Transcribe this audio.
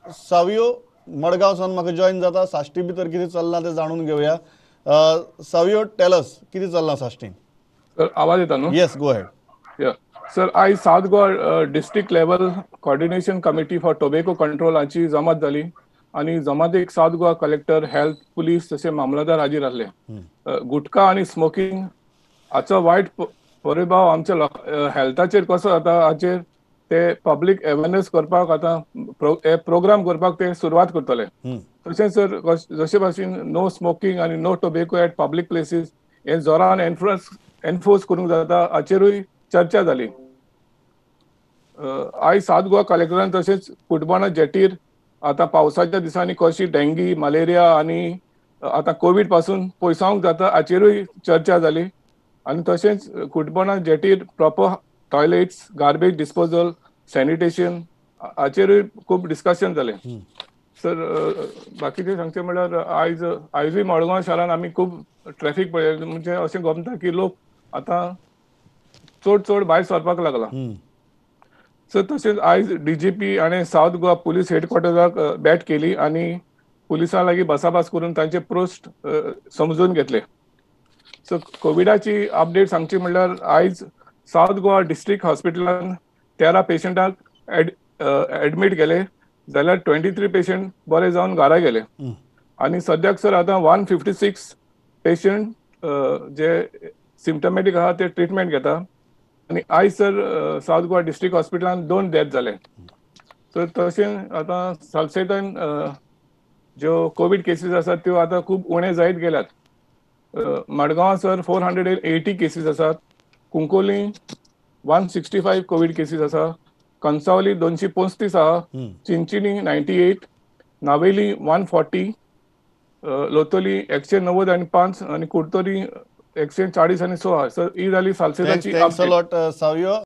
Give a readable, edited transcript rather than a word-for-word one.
सावियो मडगांव सावन म्हाका जॉईन जाता. साश्टी भितर कितें चल्लां तें जाणून घेवया. सावियो, टेल अस कितें चल्लां साश्टीन? सर, आवाज येता न्हू? Yes, go ahead. Sir, आयज South Goa District Level Coordination Committee for Tobacco Control हाची जमात जाली आनी जमातीक South Goa Collector, Health, Police तशें मामलदार हाजीर आसले. गुटखा आनी स्मोकिंग हाचो वायट परिभाव आमच्या हेल्थाचेर कसो जाता हाचेर ते पब्लीक अवेरनेस करपाक आतां हे प्रोग्राम करपाक ते सुरवात करतले. तशेंच सर, जशे भाशेन नो स्मोकिंग आनी no tobacco at public places हे जोरान एनफोर्स करूंक जाता हाचेरूय चर्चा जाली. आयज साउथ गोवा कलेक्टरान तशेंच कुटबणा जेटीर आतां पावसाच्या दिसांनी कशी डेंगी, मलेरिया आनी आतां कोवीड पासून पयसावंक जाता हाचेरूय चर्चा जाली. आनी तशेंच कुटबणा जेटीर proper toilets, garbage disposal, sanitation हाचेरूय खूब डिस्कशन जालें. सर, बाकीचें सांगचें म्हणल्यार आयजूय मडगांव शारान आमी खूब ट्रॅफीक पळयलें. म्हणजे अशें गमता की लोक आतां चड चड भायर सरपाक लागला. सर, तशेंच आयज डीजीपी आनी सावथ गोवा पुलीस हेडक्वॉर्टर्साक भेट केली आनी पुलिसां लागीं भासाभास करून तांचे प्रस्न समजून घेतले. सो कोविडाची अपडेट सांगची म्हणल्यार आयज सावथ गोवा डिस्ट्रिक्ट हॉस्पिटलान 13 पेशंटाक एडमीट केले, जाल्यार 23 पेशंट बरे जावन घरा गेले. आनी सद्याक सर आतां 156 पेशंट जे सिम्टमॅटीक आहा ते ट्रिटमेंट घेता. आनी आयज सर सावथ गोवा डिस्ट्रिक्ट हॉस्पिटलान 2 डेथ जाले. सर, तशें आतां सालसेटान ज्यो कोवीड केसीस आसात त्यो आतां खूब उणे जायत गेल्यात. मडगांवां सर 480 केसीस आसात, कुंकोली 165 कोवीड केसीस आसा, कंसावली 235 आहा, चिंचिणी 98, नावेली 140, लोतोली 195 आनी कुडतरी 146. सर, ही जाली सालसेटाची. Thanks a lot, Savio.